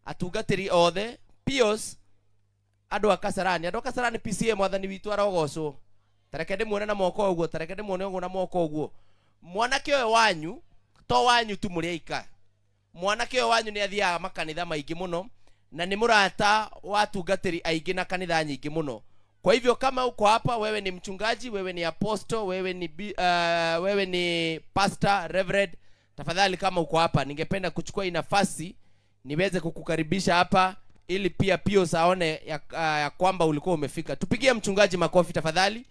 Atungatĩri othe, Pius, andũ a Kasarani, andũ a Kasarani PCA, Mwathani witũ arogocwo. Tareke ndĩmuone na moko ũguo, tareke ndĩmuone ũguo na moko ũguo. Mwanake ũyũ wanyu to wanyu tu mũrĩ aika. Mwanake ũyũ wanyu nĩ athiaga makanitha maingĩ mũno na nĩ mũrata wa atungatĩri aingĩ na kanitha nyingĩ mũno. Kwa hivyo kama uko hapa, wewe ni mchungaji, wewe ni apostle, wewe ni pastor, reverend, tafadhali kama uko hapa, ningependa kuchukua hii nafasi niweze kukukaribisha hapa ili pia Pius aone ya kwamba ulikuwa umefika. Tupigie mchungaji makofi tafadhali.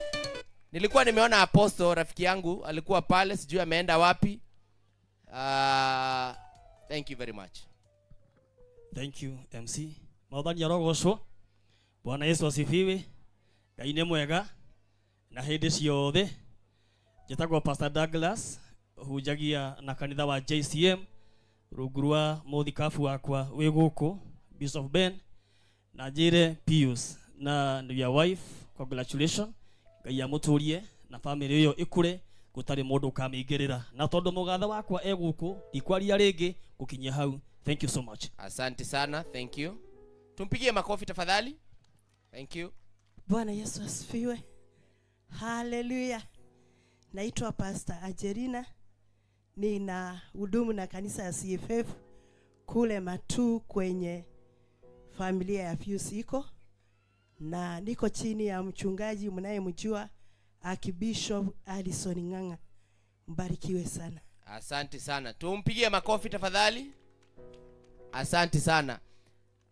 Nilikuwa nimeona apostle rafiki yangu alikuwa pale, sijui ameenda wapi. Thank you very much. Thank you, MC. Mwathani arogocwo. Bwana Yesu asifiwe. Ngai nĩ mwega na hĩndĩ ciothe. Njĩtagwo Pastor Douglas, hunjagia na kanitha wa JCM rungu rwa mũthikabu wakwa wĩ gũkũ, Bishop Ben, na njĩre Pius na your wife, congratulations. Ngai amũtũrie na family ĩyo ĩkũre gũtarĩ mũndũ ũkamĩingĩrĩra, na tondũ mũgathe wakwa e gũkũ, ndikwaria rĩngĩ gũkinyia hau. Thank you so much. Asante sana, thank you. Tumpigie makofi tafadhali. Thank you. Bwana Yesu asifiwe. Haleluya. Naitwa Pastor Angelina, nina hudumu na kanisa ya CFF kule Matu kwenye familia ya Pius iko, na niko chini ya mchungaji mnayemjua, Archbishop Alison Ng'ang'a. Mbarikiwe sana. Asante sana. Tumpigie makofi tafadhali. Asante sana.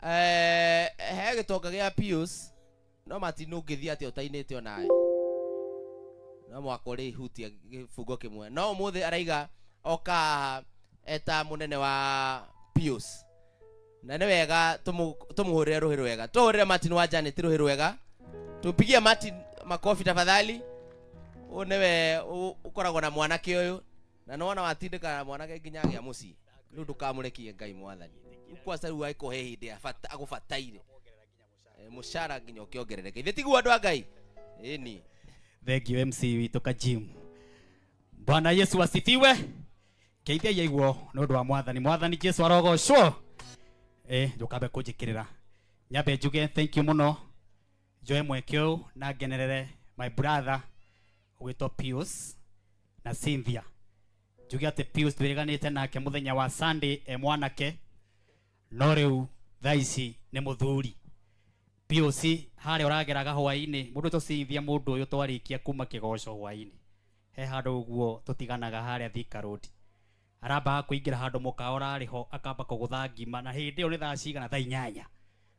He gĩtonga gĩa Pius no Martin ũngĩthiĩ atĩa ũtainĩte onawe no mwaka ũrĩhutia gĩbungo kĩmwe, no ũmũthĩ araiga oka haha eta mũnene wa Pius, na nĩ wega tũmũhũrĩre rũhĩ rwega. Tũhũrĩre Martin wa Janet rũhĩ rwega. Tumpigie Martin makofi tafadhali. Ũyũ nĩwe ũkoragwo na mwanake ũyũ, na nĩwona watindĩka na mwanake nginya agĩa mũciĩ. Rĩu ndũkamũrekie Ngai Mwathani. Rĩu kwaca rĩu angĩkorwo he hĩndĩ ya bata agũbataire. Mũcara nginya ũkĩongerereke. Ithe tiguo, andũ a Ngai? Ĩni. Thank you, MC witũ Kajim. Bwana Yesu asifiwe. Ngeithia yaiguo nĩ ũndũ wa Mwathani. Mwathani Jesu arogocwo. Ndũkambe kũnjĩkĩrĩra. Nyambe njuge thank you mũno. Njoe mweke ũyũ na ngenerere my brother ũgwĩtwo Pius na Cynthia. Njuge atĩ Pius twĩrĩganĩte nake mũthenya wa Sunday e mwanake, no rĩu thaa ici nĩ mũthuri. Pius, harĩa ũrageraga hwaĩ-inĩ, mũndũ ũyũ Cynthia, mũndũ ũyũ twarĩkia kuma kĩgoco hwaĩ-inĩ, he handũ ũguo tũtiganaga harĩa Thika Road, arambaga kũingĩra handũ mũkawa ũrarĩ ho, akamba kũgũtha ngima, na hĩndĩ ĩyo nĩ thaa cigana? Thaa 8.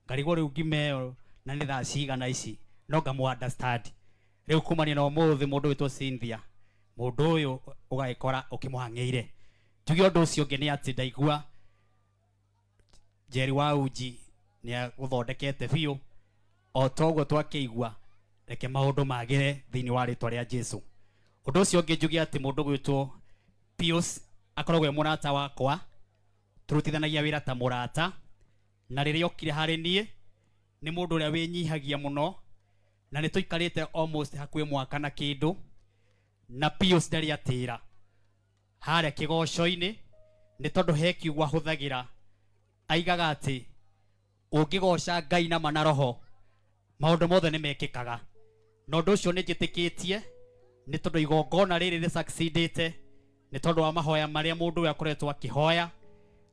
Ngarigwo rĩu ngima ĩyo na nĩ thaa cigana ici, no ngamũ understand. Rĩu kumania na ũmũthĩ, mũndũ wĩtwo Cynthia, mũndũ ũyũ ũgagĩkora ũkĩmũhang'ĩire. Njuge ũndũ ũcio ũngĩ nĩ atĩ ndaigua Njeri wa Uji nĩ agũthondekete biũ o toguo twakĩigua. Reke maũndũ magĩre thĩinĩ wa rĩtwa rĩa Jesu. Ũndũ ũcio ũngĩ njuge atĩ mũndũ gwĩtwo Pius akoragwo e mũrata wakwa, tũrutithanagia wĩra ta mũrata, na rĩrĩa okire harĩ niĩ nĩ mũndũ ũrĩa wĩnyihagia mũno, na nĩ tũikarĩte almost hakuhĩ mwaka na kĩndũ, na Pius ndarĩ atĩra harĩa kĩgoco-inĩ, nĩ tondũ he kiugo ahũthagĩra, aigaga atĩ ũngĩgoca Ngai na ma na roho, maũndũ mothe nĩ mekĩkaga. Na ũndũ ũcio nĩ njĩtĩkĩtie, nĩ tondũ igongona rĩrĩ rĩ succeedĩte nĩ tondũ wa mahoya marĩa mũndũ ũyũ akoretwo akĩhoya,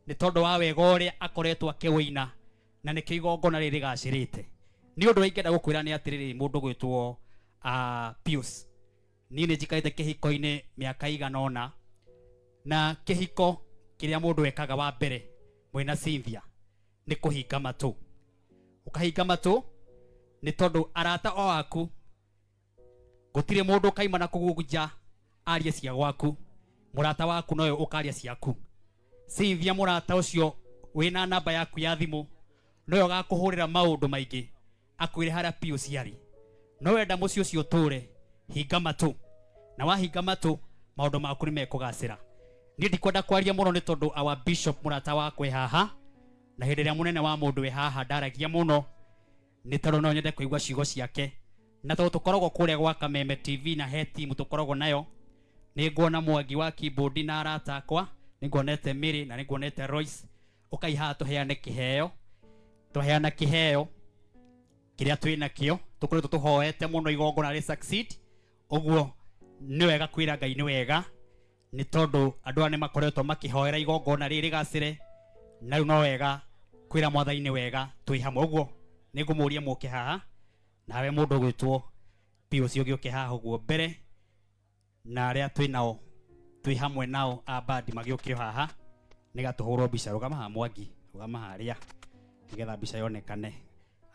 nĩ tondũ wa wega ũrĩa akoretwo akĩwĩina, na nĩkĩo igongona rĩrĩ rĩgacĩrĩte. Nĩ ũndũ ũrĩa ingĩenda gũkwĩra nĩ atĩrĩrĩ, mũndũ gwĩtwo Pius, niĩ nĩ njikarĩte kĩhiko-inĩ mĩaka igana ũna, na kĩhiko kĩrĩa mũndũ ekaga wa mbere mwĩna Cynthia nĩ kũhinga matũ. Ũkahinga matũ nĩ tondũ arata o aku, gũtirĩ mũndũ ũkaima na kũgunja arie cia gwaku. Mũrata waku nowe ũkaria ciaku. Cynthia, mũrata ũcio wĩna namba yaku ya thimũ nowe ũgakũhũrĩra maũndũ maingĩ, akwĩre harĩa Pius arĩ. No wenda mũciĩ ũcio ũtũre, hinga matũ, na wahinga matũ maũndũ maku nĩ mekũgacĩra. Niĩ ndikwenda kwaria mũno nĩ tondũ our bishop mũrata wakwa e haha, na hĩndĩ ĩrĩa mũnene wa mũndũ wĩ haha ndaragia mũno, nĩ tondũ no nyende kũigua ciugo ciake. Na tondũ tũkoragwo kũrĩa gwa Kameme TV na he timu tũkoragwo nayo, nĩ nguona Mwangi wa keyboard na arata akwa, nĩ nguonete Mary na nĩ nguonete Royce. Ũkai haha tũheane kĩheo, twaheana kĩheo kĩrĩa twĩ nakĩo, tũkoretwo tũhoete mũno igongona rĩ succeed. Ũguo nĩ wega kwĩra Ngai nĩ wega, nĩ tondũ andũ aya nĩ makoretwo makĩhoera igongona rĩrĩ rĩgacĩre, na rĩu no wega kwĩra Mwathani nĩ wega twĩ hamwe. Ũguo nĩ ngũmũria mũke haha, nawe mũndũ ũgwĩtwo Pius ũgĩũke haha ũguo mbere, na arĩa twĩ nao twĩ hamwe nao a bandi magĩũke haha nĩgetha tũhũrwo mbica. Rũgama haha Mwangi, rũgama harĩa nĩgetha mbica yonekane.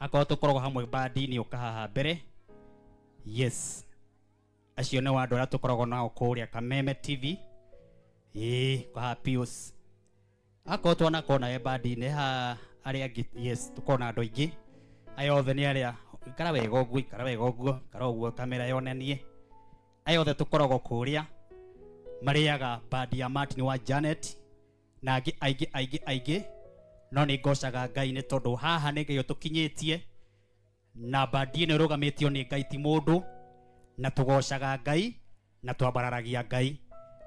Akorwo tũkoragwo hamwe bandi-inĩ, ũka haha mbere. Yes, acio nĩ andũ arĩa tũkoragwo nao kũrĩa Kameme TV. Ĩĩ, haha Pius, akorwo twanakorwo nawe bandi-inĩ haha arĩa angĩ. Yes, tũkorwo na andũ aingĩ, aya othe nĩ arĩa. Ikara wega ũguo, ikara wega ũguo, ikara ũguo kamera yonanie. Aya othe tũkoragwo kũrĩa marĩaga bandi ya Martin wa Janet na angĩ aingĩ aingĩ aingĩ, no nĩ ngocaga Ngai nĩ tondũ haha nĩ Ngai ũtũkinyĩtie, na bandi ĩno ĩrũgamĩtio nĩ Ngai ti mũndũ, na tũgocaga Ngai na twambararagia Ngai,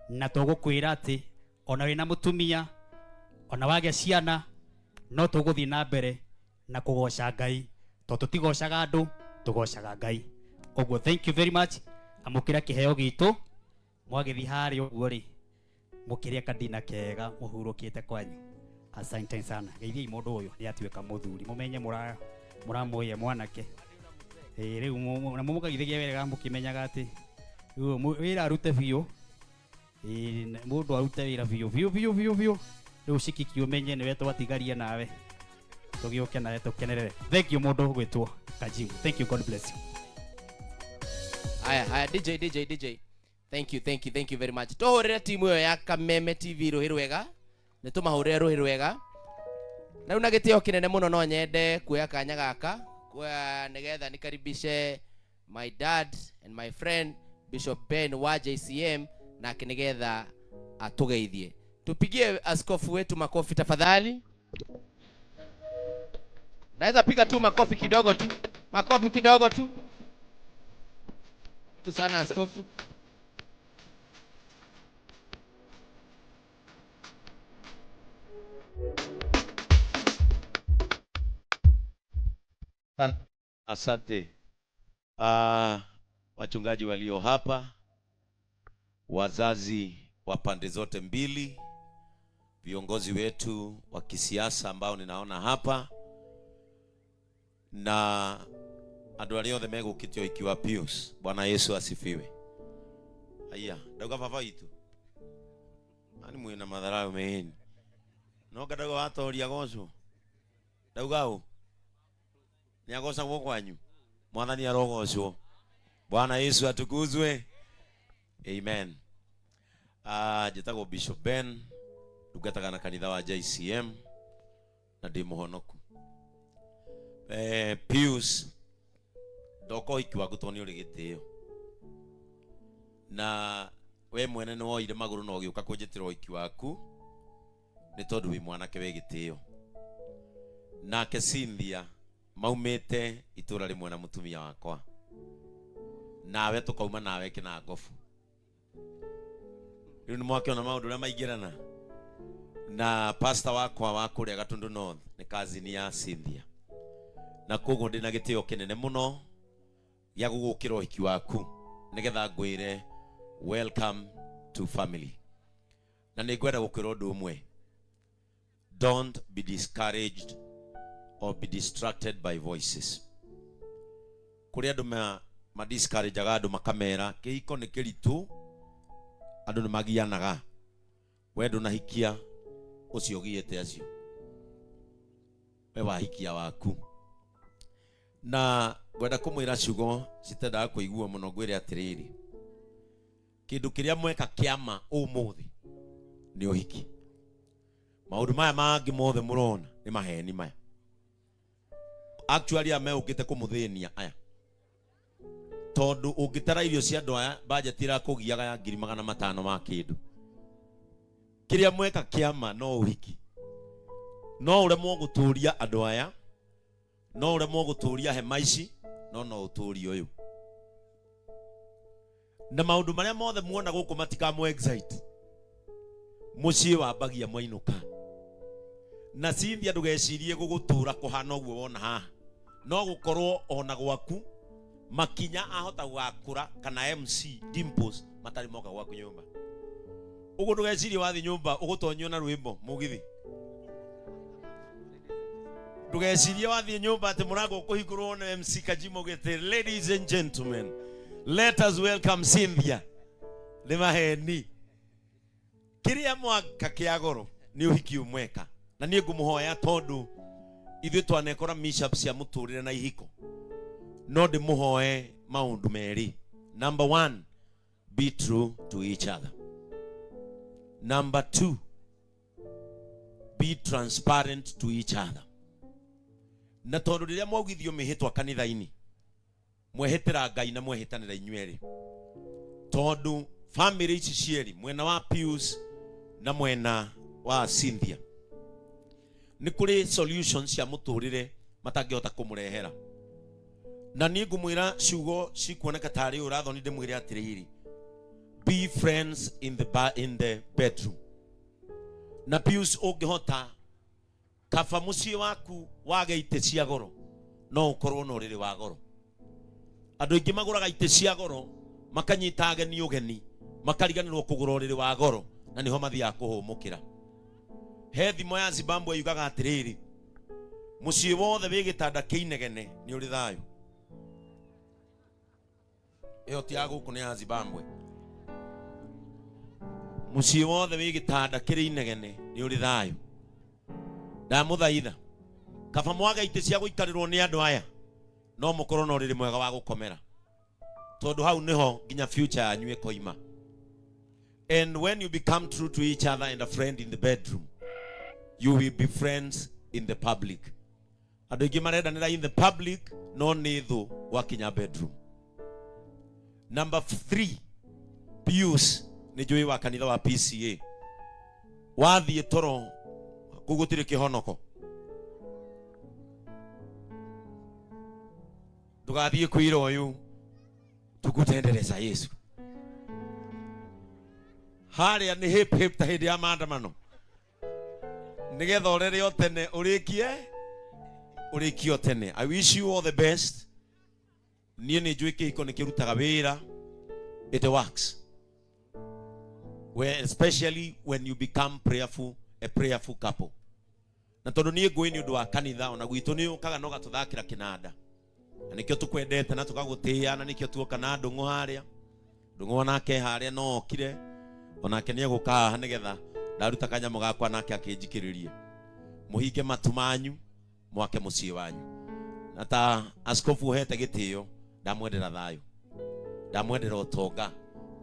na tũgũkwĩra atĩ ona wĩna mũtumia, ona wagĩa ciana, no tũgũthiĩ na mbere na kũgoca Ngai, tondũ tũtigocaga andũ, tũgocaga Ngai. Ũguo thank you very much. Amũkĩra kĩheo gitũ, mwagĩthiĩ harĩa ũguo rĩ, mũkĩrĩa kadina kega mũhurũkĩte kwanyu. Asante sana. Geithiai mũndũ ũyũ, nĩ atuĩka mũthuri, mũmenye mũramũĩe mwanake. Ĩĩ, rĩu na mũmũgeithagie wega mũkĩmenyaga atĩ rĩu wĩra arute biũ. Ĩĩ, mũndũ arute wĩra biũ biũ biũ biũ biũ. Rĩu cikiki ũmenye nĩwe twatigaria nawe, tũgĩũke nawe tũkenerere. Thank you mũndũ ũgwĩtwo Kajimu, thank you, God bless you. Haya haya, DJ, DJ, DJ, thank you, thank you, thank you very much. Tũhũrĩre timu ĩyo ya Kameme TV rũhĩ rwega, nĩ tũmahũrĩre rũhĩ rwega. Na rĩu na gĩtĩo kĩnene mũno no nyende kuoya kanya gaka kuoya nĩgetha nikaribishe my dad and my friend Bishop Ben wa JCM, nake nĩgetha atũgeithie. Tupigie askofu wetu makofi tafadhali. Naweza piga tu makofi kidogo tu, makofi kidogo tu tu sana askofu. Asante. Wachungaji walio hapa, wazazi wa pande zote mbili, viongozi wetu wa kisiasa ambao ninaona hapa, na andũ arĩa othe megũkĩte ũhiki wa Pius. Bwana Yesu asifiwe. Aya, ndauga baba witũ ani mwĩna matharau meheni no ngandauga watoria gocwo, ndauga ũ nĩ agocagwo kwanyu. Mwathani arogocwo. Bwana Yesu atukuzwe. Amen. Njĩtagwo Bishop Ben, ndungataga na kanitha wa JCM na ndĩ mũhonoku. Pius, ndoka ũhiki waku tondũ nĩ ũrĩ gĩtĩo, na we mwene nĩ woire magũrũ na ũgĩũka kũnjĩtĩra ũhiki waku nĩ tondũ wĩ mwanake wĩ gĩtĩo. Nake Cynthia maumĩte itũra rĩmwe na mũtumia wakwa, nawe tũkauma nawe kĩnangobu. Rĩu nĩ mwakĩona maũndũ ũrĩa maingĩrana. Na pastor wakwa wa kũrĩa Gatundu North nĩ cousin ya Cynthia, na koguo ndĩna gĩtĩo kĩnene mũno gĩa gũgũkĩra ũhiki waku nĩgetha ngwĩre welcome to family. Na nĩ ngwenda gũkwĩra ũndũ ũmwe: don't be discouraged or be distracted by voices. Kũrĩ andũ ma discourageaga andũ makamera kĩhiko nĩ kĩritũ, andũ nĩ magianaga, we ndũnahikia, ũcio ũgiĩte acio, we wahikia waku. Na ngwenda kũmwĩra ciugo citendaga kũiguo mũno, ngwĩre atĩrĩrĩ, kĩndũ kĩrĩa mweka kĩama ũmũthĩ nĩ ũhiki. Maũndũ maya mangĩ mothe mũrona nĩ maheni maya. Actually aya meũkĩte kũmũthĩnia aya, tondũ ũngĩtara irio cia andũ aya, budget ĩrakũgiaga ya 500,000 ma kĩndũ. Kĩrĩa mweka kĩama no ũhiki. No ũremwo gũtũria andũ aya, no ũremwo gũtũria hema ici, no no ũtũrie ũyũ. Na maũndũ marĩa mothe muona gũkũ matikamũ excite. Mũciĩ wambagia mwainũka. Na Cynthia ndugecirie gugutura kuhana uguo wona haha, no gukorwo ona gwaku makinya ahota gugakura kana MC Dimples matari moka gwaku nyumba. Uguo ndugecirie wathi nyumba ugutonyio na rwimbo mugithi. Ndugecirie wathi nyumba ati murango ukuhingurwo na MC Kajimo gete, ladies and gentlemen, let us welcome Cynthia. Ni maheni kiria mwaka kia goro ni uhiki umweka. Na niĩ ngũmũhoya tondũ ithuĩ twanekora mishaps cia mũtũrĩre na ihiko, no ndĩmũhoe maũndũ merĩ. Number 1, be true to each other. Number 2, be transparent to each other. Na tondũ rĩrĩa mwaugithio mĩhĩtwa kanitha-inĩ, mwehĩtĩra Ngai na mwehĩtanĩra inyuĩ erĩ, tondũ family ici cierĩ, mwena wa Pius na mwena wa Cynthia, nĩ kũrĩ solutions cia mũtũrĩre matangĩhota kũmũrehera. Na niĩ ngũmwĩra ciugo cikuoneka tarĩ ũrathoni, ndĩmwĩre atĩrĩrĩ, be friends in the in the bedroom. Na Pius, ũngĩhota kaba mũciĩ waku wage itĩ cia goro, no ũkorwo na ũrĩrĩ wa goro. Andũ aingĩ magũraga itĩ cia goro makanyita ageni ũgeni, makariganĩrwo kũgũra ũrĩrĩ wa goro, na nĩho mathiaga kũhũmũkĩra. He thimo ya Zimbabwe yugaga atĩrĩrĩ, mũciĩ wothe wĩ gĩtanda kĩinegene nĩ ũrĩ thayũ. Ĩyo ti ya gũkũ, nĩ ya Zimbabwe. Mũciĩ wothe wĩ gĩtanda kĩrĩ inegene nĩ ũrĩ thayũ. Ndamũthaitha, kaba mwage itĩ cia gũikarĩrwo nĩ andũ aya, no mũkorwo na ũrĩrĩ mwega wa gũkomera, tondũ hau nĩho nginya future yanyu ĩkoima. And when you become true to each other and a friend in the bedroom, you will be friends in the public. Andũ aingĩ marendanĩra in the public, no nĩ thũ gwakinya bedroom. Number 3, Pius nĩ njũĩ wa kanitha wa PCA. Wathiĩ toro kũu gũtirĩ kĩhonoko. Ndũgathiĩ kwĩra ũyũ tukutendereza Yesu. Harĩa nĩ hip hip ta hĩndĩ ya maandamano, nĩgetha ũrere o tene, ũrĩkie ũrĩkie o tene. I wish you all the best. Niĩ nĩ njũĩ kĩhiko nĩ kĩrutaga wĩra. It works where, especially when you become prayerful, a prayerful couple. Na tondũ niĩ ngũĩ nĩ ũndũ wa kanitha, ona gwitũ nĩ ũkaga no gatũthakĩra kĩnanda, na nĩkĩo tũkwendete na tũkagũtĩĩa, na nĩkĩo tuoka na ndũng'ũ harĩa. Ndũng'ũ onake harĩa no okire, onake nĩ egũka haha nĩgetha ndaruta kanyamũ gakwa nake akĩnjikĩrĩrie. Mũhinge matu manyu, mwake mũciĩ wanyu. Na ta askofu ũhete gĩtĩo, ndamwendera thayũ, ndamwendera ũtonga.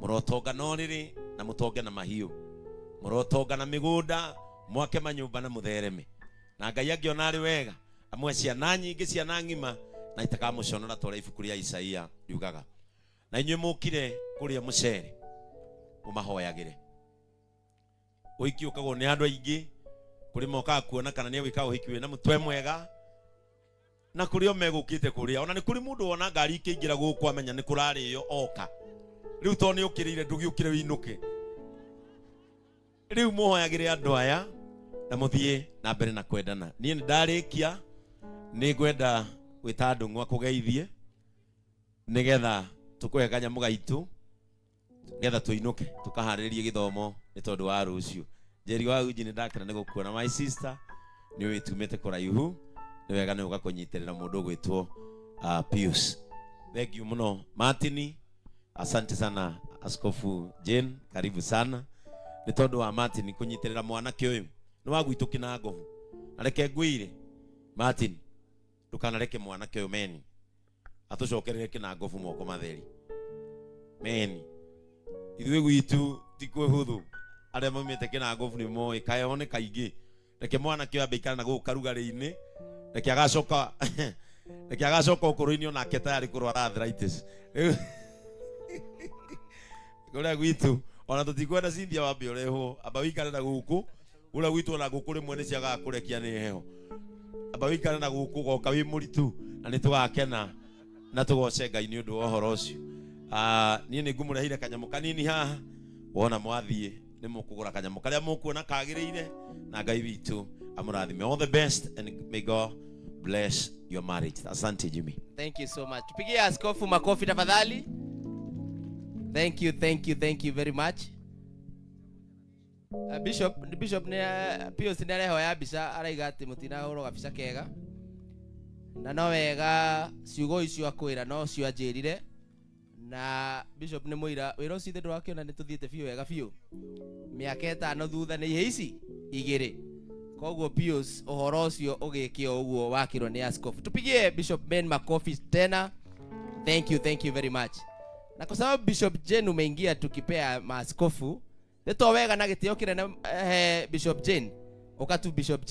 Mũrotonga na ũrĩrĩ na mũtonge na mahiũ, mũrotonga na mĩgũnda, mwake manyũmba na mũthereme. Na Ngai angĩona arĩ wega, amwe ciana nyingĩ, ciana ng'ima, na itakamũconora ta ũrĩa ibuku rĩa Isaia riugaga. Na inyuĩ mũkire kũrĩa mũcere, mũmahoyagĩre. Ũhiki ũkagwo nĩ andũ aingĩ, kũrĩ mokaga kuona kana nĩ egwĩka ũhiki wĩna mũtwe mwega, na kũrĩ o megũkĩte kũrĩa. Ona nĩ kũrĩ mũndũ wona ngari ikĩingĩra gũkũ amenya nĩ kũrarĩo oka. Rĩu tondũ nĩ ũkĩrĩire, ndũgĩũkĩre wĩinũke. Rĩu mũhoyagĩre andũ aya na mũthiĩ na mbere na kwendana. Niĩ nĩ ndarĩkia, nĩ ngwenda gwĩta ndũng'ũ akũgeithie nĩgetha tũkũhe kanyamũ gaitũ, nĩgetha tũinũke tũkaharĩrĩrie gĩthomo nĩ tondũ wa rũciũ. Njeri wa Uji, nĩ ndakena nĩ gũkuona, my sister. Nĩ ũĩ tumĩte kũraihu, nĩ wega nĩ ũka kũnyitĩrĩra mũndũ ũgwĩtwo Pius. Thank you mũno Martin, asante sana. Askofu Jane, karibu sana. Nĩ tondũ wa Martin kũnyitĩrĩra mwanake ũyũ nĩ wa gwitũ Kĩnangobu. Na reke ngwĩre Martin, ndũkanareke mwanake ũyũ meni atũcokerere Kĩnangobu moko matheri. Meni ithuĩ gwitũ ti kwĩhũthũ, arĩa maumĩte Kĩnangobu nĩ moĩ kaheho nĩ kaingĩ. Reke mwanake ũyũ ambe aikare na gũkũ karugarĩ-inĩ, reke agacoka ũkũrũ-inĩ onake tayarĩ kũrwara arthritis. Rĩu kũrĩa gwitũ ona tũtikwenda Cynthia wambe ũrehwo, amba wĩikare na gũkũ. Kũrĩa gwitũ ona ngũkũ rĩmwe nĩ ciagaga kũrekia nĩ heho. Amba wĩikare na gũkũ, goka wĩ mũritu na nĩ tũgakena na tũgoce Ngai nĩ ũndũ wa ũhoro ũcio. Niĩ nĩ ngũmũreheire kanyamũ kanini haha, wona mwathiĩ nĩ mũkũgũra kanyamũ karĩa mũkuona kagĩrĩire, na Ngai witũ Amũrathime. All the best and may God bless your marriage. Asante, Jimmy. Thank you so much. Tupigie askofu makofi tafadhali. Thank you, thank you, thank you very much. Bishop nĩ Pius nĩ arehoya mbica, araiga atĩ mũtinahũrwo gabica kega na no wega ciugo icio akwĩra no cio anjĩrire, na Bishop nĩ mũira wĩra ũcio ithe ndũrakĩona nĩ tũthiĩte biũ wega biũ mĩaka 5 thutha nĩ ihe ici 2. Koguo Pius, ũhoro ũcio ũgĩke o ũguo wakĩrwo nĩ askofu. Tupigie Bishop Ben makofi tena. Thank you, thank you very much. Na kwa sababu Bishop Jane umeingia tukipea maaskofu, nĩ to wega na gĩtĩo kĩnene. Bishop Jane, ũka tu, Bishop Jane.